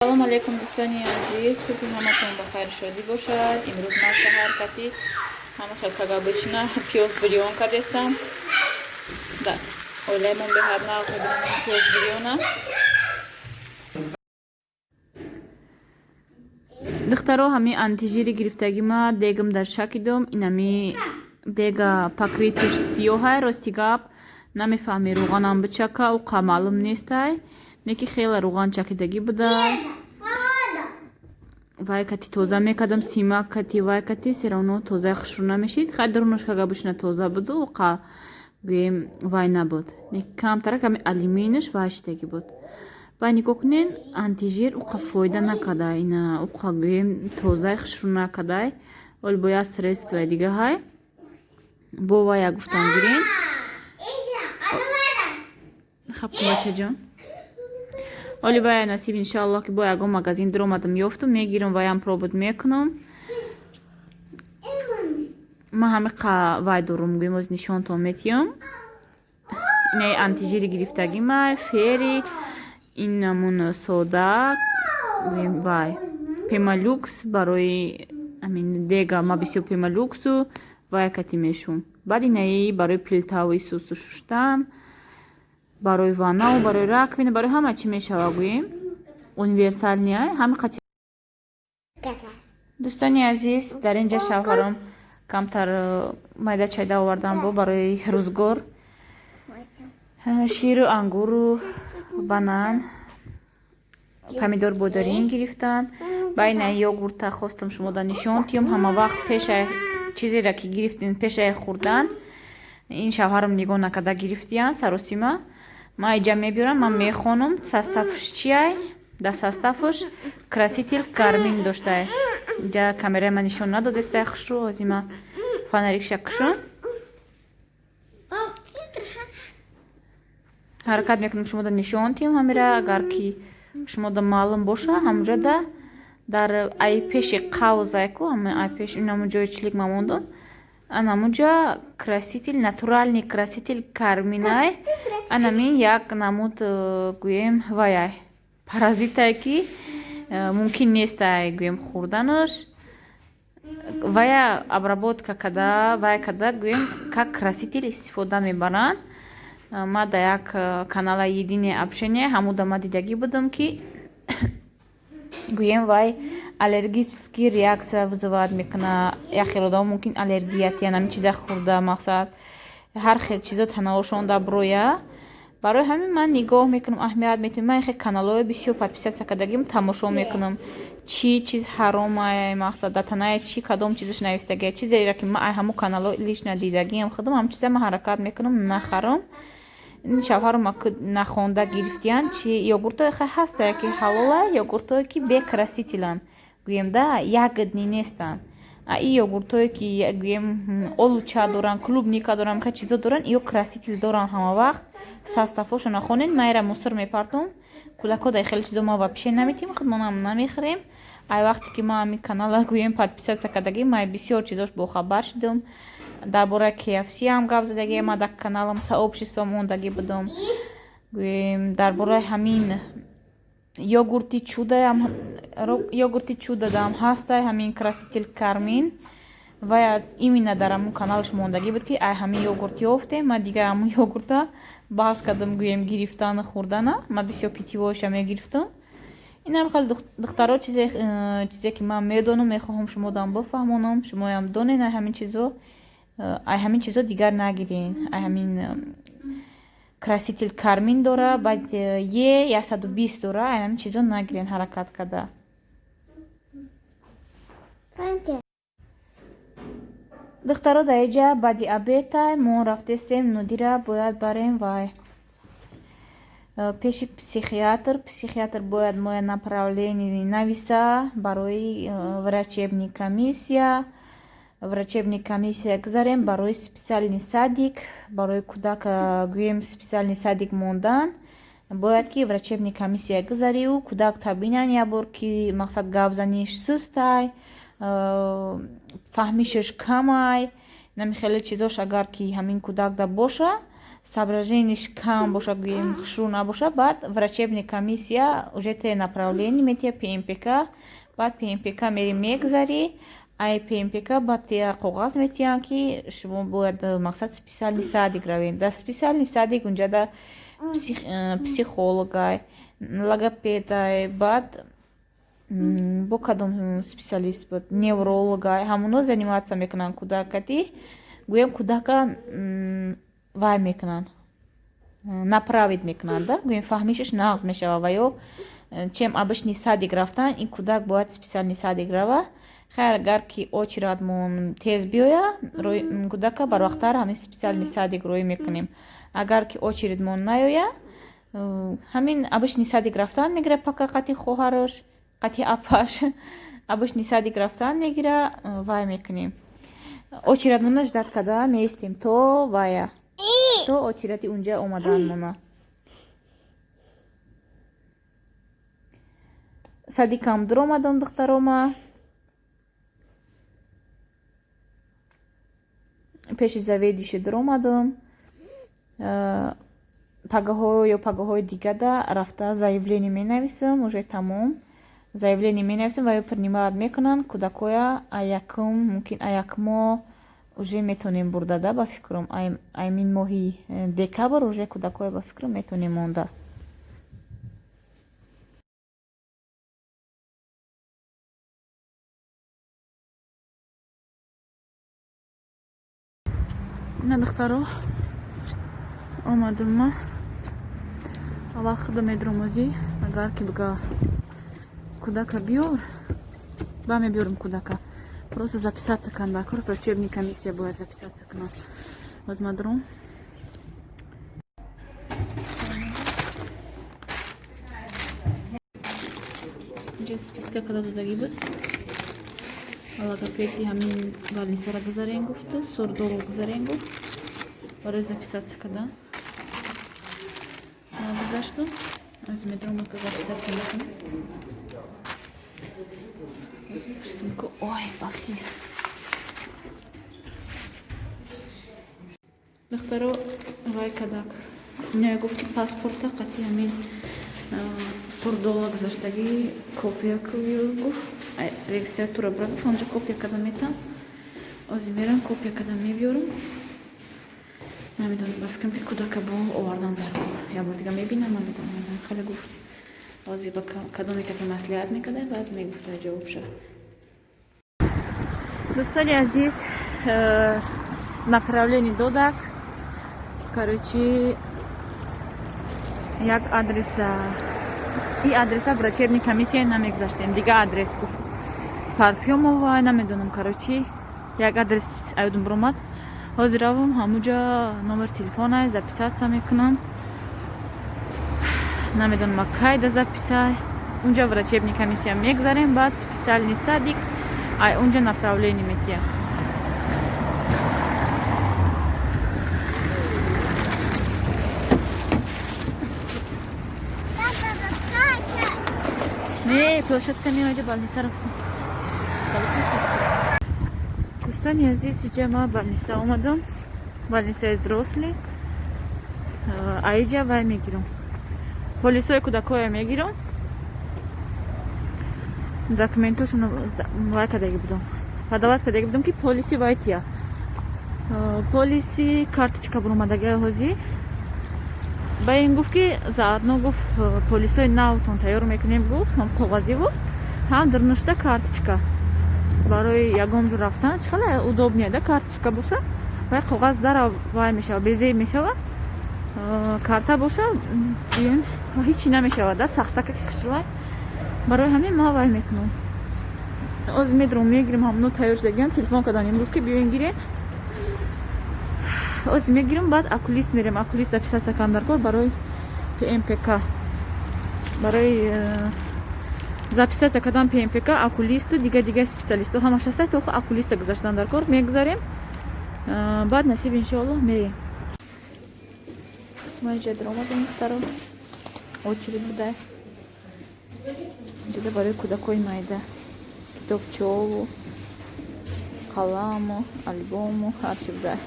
Салом алейкум, дӯстони азиз, субҳи ҳаматон ба хайру шодӣ бошад. Имрӯз ман саҳар кати ҳама хел, как обычно, пиёз бирён кардестам. Да, оилаи мон беҳад нағз мебинам пиёз бирёна. Духтаро, ҳами антижири гирифтагӣ ма дегам дар шакидум. Инами дега покрытиш сиёҳай. Рости гап, намефаҳми, рӯғанам бичака, уқа маълум нестай. Неки хеле рӯған чакидагӣ буда. Вай кати тоза мекардам, сима кати, вай кати всё равно тозаи хушрӯ намешид. Хай, дурунаш, как обычно, тоза буду, уқа гӯем, вай набуд. Камтара ками алюминиш вай шидагӣ буд. Вай, нигоҳ кунен, антижир уқа фоида накарда, ина уқа гӯем, тозаи хушрӯ накардай. Оли бо як средствои дига ҳай, бо вая гуфтам, гирен. Хаб, бачаҷон, оли вая насиб, иншоаллоҳ, ки бо ягон магазин дуромадам, ёфтум, мегирам, ваям пробовать мекунам. Ман ҳами вай дорум, гӯем, оз нишонтон метиём. Инаи антижири гирифтагӣ май Фери, ин намун сода, гӯем, вай Пемолюкс барои амин дега. Ма бисёр Пемолюксу вай кати мешум. Баъд инаи барои плитаи сусу шуштан, барои ваннау, барои раковина, барои ҳама чӣ мешава, гӯем, универсальный ҳами. Дӯстони азиз, дар ин ҷа шавҳаром камтар майда чайда овардан бо барои рӯзгор: ширу ангуру банан, помидор, бодорин гирифтан. Байна йогурта хостам шумода нишон тиём. Ҳама вақт пеша чизеро ки гирифтин, пешаи хӯрдан, ин шавҳарам нигоҳ накарда гирифтиян, саросима. Ман иҷа мебиёрам, ман мехонам, составш чиай. Дар составаш краситель кармин доштай. Инҷа камераи ман нишон надодестай хушрӯ. Озима фонарикша кушон, ҳаракат мекунам шумода нишон тиҳам ҳамира. Агар ки шумода маълум боша, ҳамуҷода дар ай пеши қавзайку, ай пеш инаму ҷои члик ма мондум, анамуҷа краситель, натуральный краситель карминай. Анами як намуд, гӯем, ваяй паразитае, ки мумкин нестай, гӯем, хӯрданаш. Вая обработка када, вая када, гӯем, как краситель истифода мебаранд. Ма дар як канала «Единое общение» ҳамуда ма дидагӣ будам, ки, гӯем, вай аллергический реакция вызывать мекуна. Як хел одамо мумкин аллергия тиян ҳамин чиза хӯрда, мақсад, ҳар хел чизо танаошон броя. Барои ҳамин ман нигоҳ мекунам, аҳамият метиҳам. Ман хел каналҳои бисёр подписаться кардагим, тамошо мекунам, чӣ чиз ҳаромай, мақсад, дар танаи чӣ, кадом чизаш навистагия. Чизеро ки ман ай ҳамун каналҳо лично дидагиам худам, ҳамин чиза ман ҳаракат мекунам нахарам. Ин шавҳаро нахонда гирифтиян. Чи йогуртое хай ҳастае, ки ҳалола, йогуртое ки бе красителанд, гӯем, да ягодный нестанд. А и йогуртое ки, гӯем, олуча доранд, клубника доранд, хай чизо доранд, ё краситель доранд. Ҳама вақт составҳошо нахонед. Ма ира мусор мепартом. Кӯдакҳо дар хеле чизо ма вообще наметиҳем, худмонам намехӯрем. Ай вақте ки ман ҳамин канала, гӯем, подписаться кардагӣ, ман бисёр чизош бохабар шудам. Дар бораи KFC ҳам гап задагӣ ма дар каналам, сообщество мондагӣ будам. Гӯем, дар бораи ҳамин йогурти чудаам, йогурти чудадам ҳастай ҳамин краситель кармин. Ва именно дар ҳамун каналаш мондагӣ буд, ки ай ҳамин йогурт ёфтем. Ма дигар ҳамун йогурта баҳс кардам, гӯем, гирифтану хӯрдана. Ма бисёр питьевойша мегирифтам. Инам хеле, духтаро, чизе ки ман медонам, мехоҳам шумодам бифаҳмонам, шумоям донед. Ай ҳамин чизо, ай ҳамин чизо дигар нагирен. Ай ҳамин краситель кармин дора, баъд Е120 дора, ай ҳамин чизо нагирен ҳаракат карда. Духтаро, дар иҷа баъди обедай мо рафтестем. Нодира бояд барем вай пеши психиатр. Психиатр бояд моя направление нависа барои врачебный комиссия. Врачебный комиссия гузарем барои специальный садик, барои кӯдак, гӯем, специальный садик мондан. Бояд ки врачебный комиссия гузариву кӯдак табинан як бор, ки, мақсад, гап заниш сустай, фаҳмишаш камай, нами хеле чизош. Агар ки ҳамин кӯдак да боша, Соображение ш кам боша, гӯем, хушрӯ набоша, баъд врачебный комиссия уже те направление метия ПМПК. Баъд ПМПК мери, мегзарӣ. Ай ПМПК баъд тия коғаз метиҳанд, ки шумо бояд, мақсад, специальный садик равем. Дар специальный садик унҷада психологай, логопедай, баъд бо кадом специалист буд, неврологай, ҳамоно заниматься мекунанд кӯдакати. Гӯем, кӯдака вай мекунанд, направить мекунанд да, гӯем, фаҳмишаш нағз мешавад. Ва ё чем обычный садик рафтан, ин кӯдак бояд специальный садик рава. Хайр, агар ки очередь мон тез биёя, кӯдака барвақттар ҳамин специальный садик рӯй мекунем. Агар ки очередь мон наёя, ҳамин обычный садик рафтан мегира, пока қати хоҳараш, қати апаш обычный садик рафтан мегира. Вай мекунем, очередь мона ждать карда меистем то вая, то очередь и унҷа омаданмона. Садик ам дуромадам, духтарома, пеши заведующий дуромадам. Пагаҳо ё пагаҳои дигада рафта заявление менависам, уже тамом, заявление менависам ва ё принимать мекунанд кӯдакоя. Аякум, мумкин, аяк моҳ уже метонем бурда да, ба фикрам, аймин моҳи декабр уже кӯдакоя, ба фикрам, метонем монда. На, духтаро, омадам ма. Аввал худо медромозӣ, агар ки бига кӯдака биёр, ба мебиёрам кӯдака. Просто записаться кан дар кор, врачебный комиссия бояд записаться кунам. Боз мадром. Инҷа списка када додагӣ буд. Логопеди ҳамин больница ра гузарен гуфту, сурдолог гузарен гуфт барои записаться кардан. Гузаштум, аз медрома записаться мекунам. Сумку, ой, бахи. Духтаро, вай кадак не гуфт, ки паспорта қати ҳамин сурдола гузаштагӣ копия гуфт, регистратура бира гуфт, онҷо копия карда метам. Ози мерам, копия карда мебиёрам. Намедонам, ба фикрам, ки кӯдака бо овардан дар кор. Як бор дига мебинам, намедонам, хеле гуфт. Ози ба кадоме ки маслиҳат мекарда, баъд мегуфта ҷавобша. Дӯстони азиз, направление додак, короче, як адреса. И адреса врачебный комиссия намегузаштем, дига адрес гуфт, Парфёмова, намедонам, короче, як адрес аёдум биромад. Ҳозир равам ҳамуҷа, номер телефона записаться мекунам. Намедонам, кайда записай. Унҷа врачебный комиссия мегзарем, баъд специальный садик, ай унҷа направление метиҳам. Не, площадка не, больница рафтам. Дӯстони азиз, иҷа ма больница омадам, больница и взрослый. Аиҷа вай мегирам, полисои кӯдакоя мегирам. Документошоно вай кардаги будам, подавать кардаги будам, ки полиси вай тия, полиси карточка буромадаги ҳозир. Ба ин гуфт, ки заодно, гуфт, полисои навтон тайёр мекунем, гуфт, ҳам коғазиву ҳам дарнушта карточка. Барои ягон ҷо рафтан чӣ хеле удобнее да, карточка боша, вай коғаз дара вай мешава, безеб мешава. Карта боша, ҳичи намешава да, сахтака хушрӯай. Барои ҳамин ма вай мекунам, оз медром, мегирем. Ҳамно тайёр шудагиам, телефон кардан имрӯз, ки биёен гирен. Оз мегирем, баъд окулист мерем, окулист записаться кан дар кор барои ПМПК. Барои записаться кардан ПМПК, окулисту, дига дига специалисту ҳамаш ҳаста. То окулиста гузаштан дар кор, мегузарем, баъд насиб, иншоаллоҳ, мерем. Ма инҷа даромадем, духтаро, очередь будай инҷода барои кӯдакои майда, китобчову, қаламу, альбому, ҳарчи будай.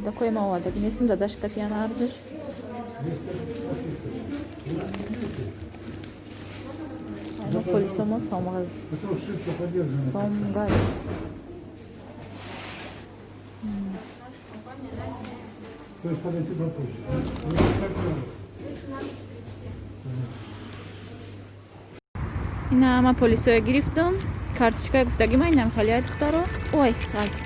Кӯдакои ма овардагӣ нестем, дадаш катиян арзиш. Айно полисомо сомгаз. Сомгаз. То есть подойти попозже. Ина ма полисоя гирифтам. Карточкаи гуфтагӣ ма инам халияй, духтаро. Ой, ғалт.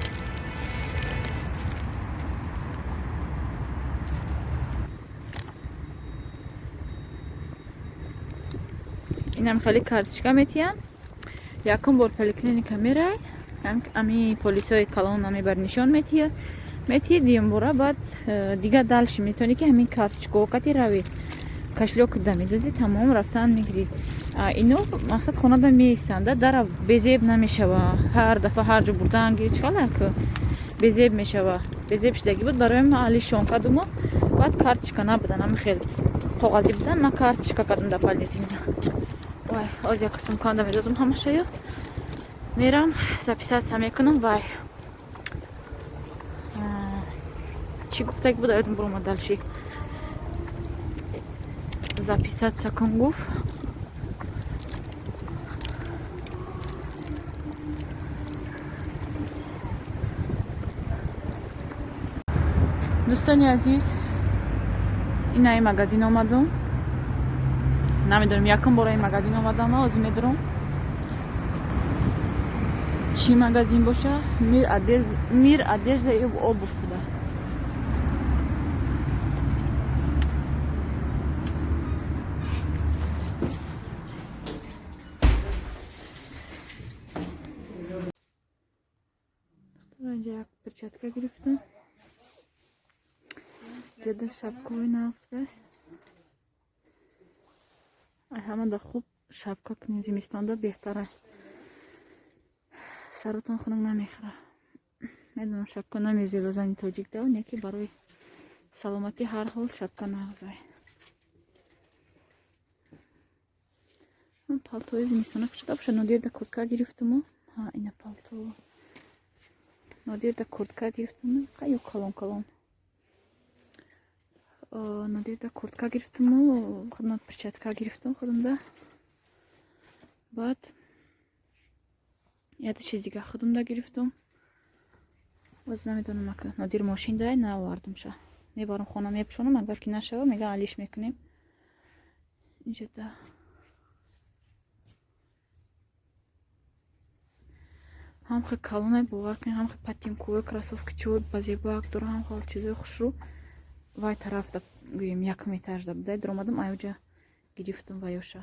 Инам хеле карточка метиҳанд. Якум бор поликлиника мерай, ами полисои калон мебар, нишон метиҳад, метиҳӣ. Дуюм бора баъд дигар дальше метавонӣ, ки ҳамин карточкао кати равӣ, кошелёк да медозӣ, тамом, рафтан мегирӣ. Ино мақсад хонада меистанда, дара безеб намешава. Ҳар дафъа ҳар ҷо бурдан гири, чиқалак безеб мешава. Безеб шудагӣ буд барои ма, алишон кардуму баъд карточка набудан, ами хел коғазӣ будан, ман карточка кардум дополнительно. Ой, оз як сумканда медозум ҳамашаю, мерам, записаться мекунам. Вай, чӣ гуфтаги буд, ёдам буромад. Дальше записаться кун гуфт. Дӯстони азиз, инаи магазин омадум. Намедонам, якум бора ин магазин омадам. Ҳозир медурам, чӣ магазин боша. Мир одежда и обувь буда. Инҷа як перчатка гирифтам. Ҷада шапкаҳои нағз. Ҳамада хуб шапка кунӣ, зимистонда беҳтара, саротон хунук намехӯра. Медонам, шапка намезеба зани тоҷик да, не ки барои саломатӣ ҳар ҳол шапка нағзай. Палтои зимистона кушода боша. Нодирда куртка гирифтуму, ҳа, ина палто. Нодирда куртка гирифтуму, ё калон калон. Нодирда куртка гирифтуму, худам перчатка гирифтум худамда. Баъд яде чиз дига худамда гирифтум. Боз намедонам, Нодир мошин дай, наовардумша. Мебарам хона, мепӯшонам, агар ки нашава, мега алиш мекунем. Инҷода ҳам хел калонай, бовар кунед, ҳам хел патинкои, кроссовки чиҳои ба зебоак дора, ҳам хел чизои хушрӯ. Вай тарафда, гӯем, якум этажда будай, даромадам, аюҷа гирифтум ваёша.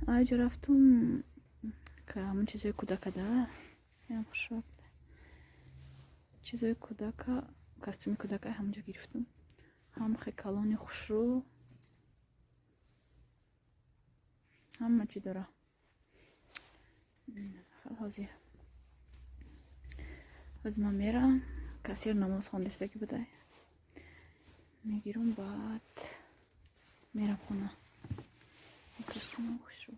Аюҷа рафтум, ҳамон чизои кӯдакада ям хушрӯ, чизои кӯдака, костюми кӯдака ҳамонҷо гирифтум. Ҳам хел калони хушрӯ, ҳама чӣ дора. Ҳозир ман мерам, кассир намоз хондистагӣ будай, мегирам, баъд мерам хона. Костюми хушрӯ.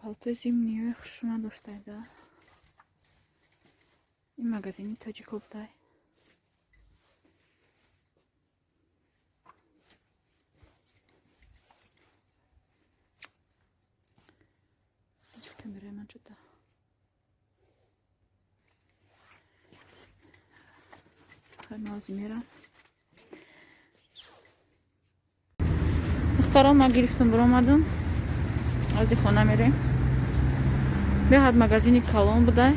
Палтои зимниҳои хушрӯ надоштайда. Ин магазини тоҷико будай. Камераи ман чута. Ҳозир мерам. Духтарон, ман гирифтум, биромадум, ҳозир хона мерем. Беҳад магазини калон будай.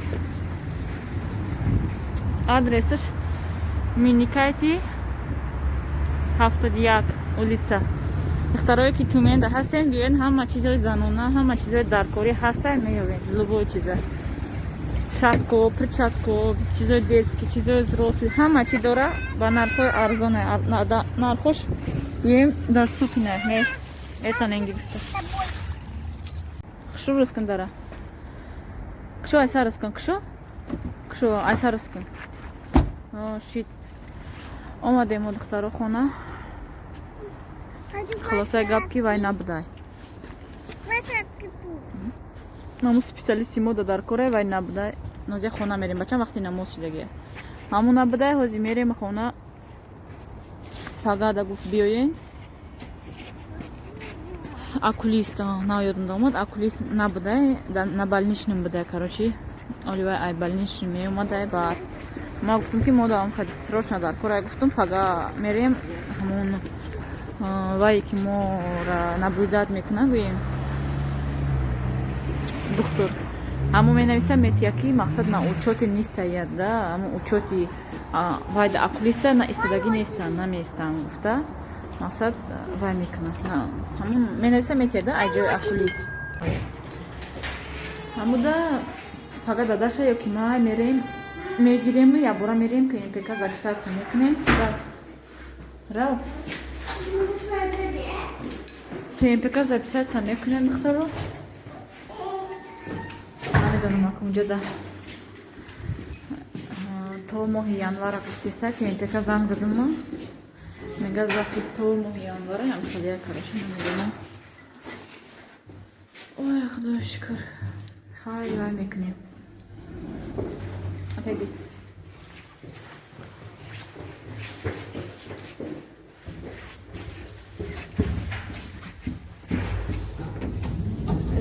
Адресаш Минникайте 71 улица. Духтарое ки Тюменда ҳастем, биёен, ҳама чизои занона, ҳама чизои даркорӣ ҳастай, меёбед, любой чиза. Шапко, перчатко, чизои детский, чизои взрослый, ҳама чи дора ба нархҳои арзоне. Нархош гӯем доступный нест. Метавонем гирифта. Хушрӯ рӯз кун, дара. Кушо, айса рӯз кун, кушо. Кушо, айса рӯз кун. О, шит. Омадем мо, духтаро, хона. Хочу. Хулосаи гап, ки вай набудай. Лошадки тут. Маму специалисти мода дар кора, вай набудай. Нозия, хона мерем, бачам вақти намоз шидагия. Ҳамун набудай, ҳозир мерем хона. Пагада гуфт биёен. Окулист, на ёдам омад, окулист набудай, на больничном будай, короче. Оли вай ай больничный меомадай, баъд. Ма гуфтум, ки мо давам срочно дар кора, гуфтум, пага мерем ҳамун вае ки мора наблюдать мекунад, гӯем, духтур ҳамо менависа, метия, ки мақсад на учёте нестаяд, да, ҳамо учёти вай да окулиста на истодагӣ нестанд, намеистанд, гуфта, мақсад вай мекунад, ҳамон менависа, метия, да, ай ҷои окулист. Ҳамуда пага дадаша ё ки май мерем, мегирем, якбора мерем ПМПК записаться мекунем. Рав, ПМПК записаться мекунем, духтаро. Намедонам, акунҷо да то моҳи январа гуфтеста. ПМПК занг задума, мега, запись то моҳи январа, ҳамхелия, короче, намедонам. Ой, худоё, шукр. Хай, вай мекунем. Отойди.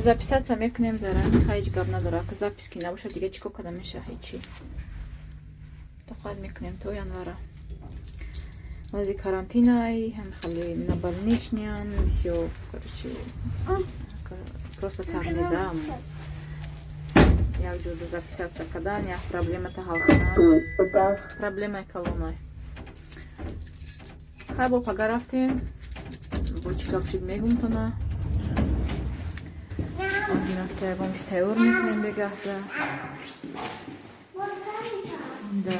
Записаться мекунем зарани, хай, ҳеҷ гап надора. Ка запись ки набошад, дига чӣ кор карда меша? Ҳечи. Тоқат мекунем то январа. Вази карантинай, ҳам хеле на больничныян, всё, короче, просто так не дам. Як ҷо записаться кардан, як проблемата ҳал кардан. Проблемаи калонай. Хай, бо пага рафтем. Бо чӣ гап шид, мегумтона. Рафта ягон чи тайёр мекунем бегаҳда. Да.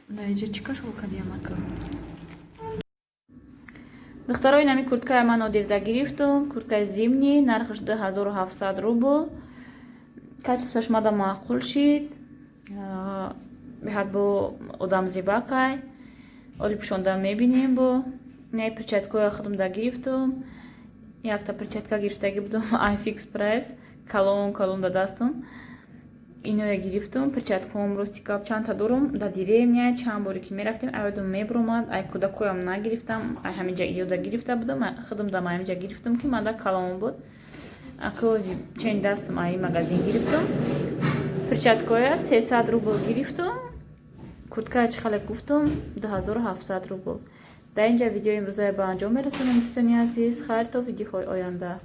Да, иҷо чӣ кашол кардиям ака? Духтарои, нами курткая ман одирда гирифтум, курткаи зимний, нархаш 2700 рубл. Качествош мада маъқул шид. Беҳад бо одам зебакай. Оли пӯшонда мебинем бо. Не, перчаткоя худам гирифтум. Якта перчатка гирифтагӣ будум ай Фикс Прайс, калон калон да дастум. Иноя гирифтум, перчатком, рости гап, чандта дорум да деревня, чанд боре ки мерафтем, айодум мебуромад, ай кӯдакоям нагирифтам, ай ҳаминҷа иёда гирифта будам, худам дам ҳаминҷа гирифтум, ки мада калон буд. Акози чен дастам ай магазин гирифтум. Перчаткоя 300 рубл гирифтум. Курткая чӣ хеле гуфтум, 2700 рубл. Дар инҷа видеои имрӯзае ба анҷом мерасонем, дӯстони азиз. Хайр, то видеоҳои оянда.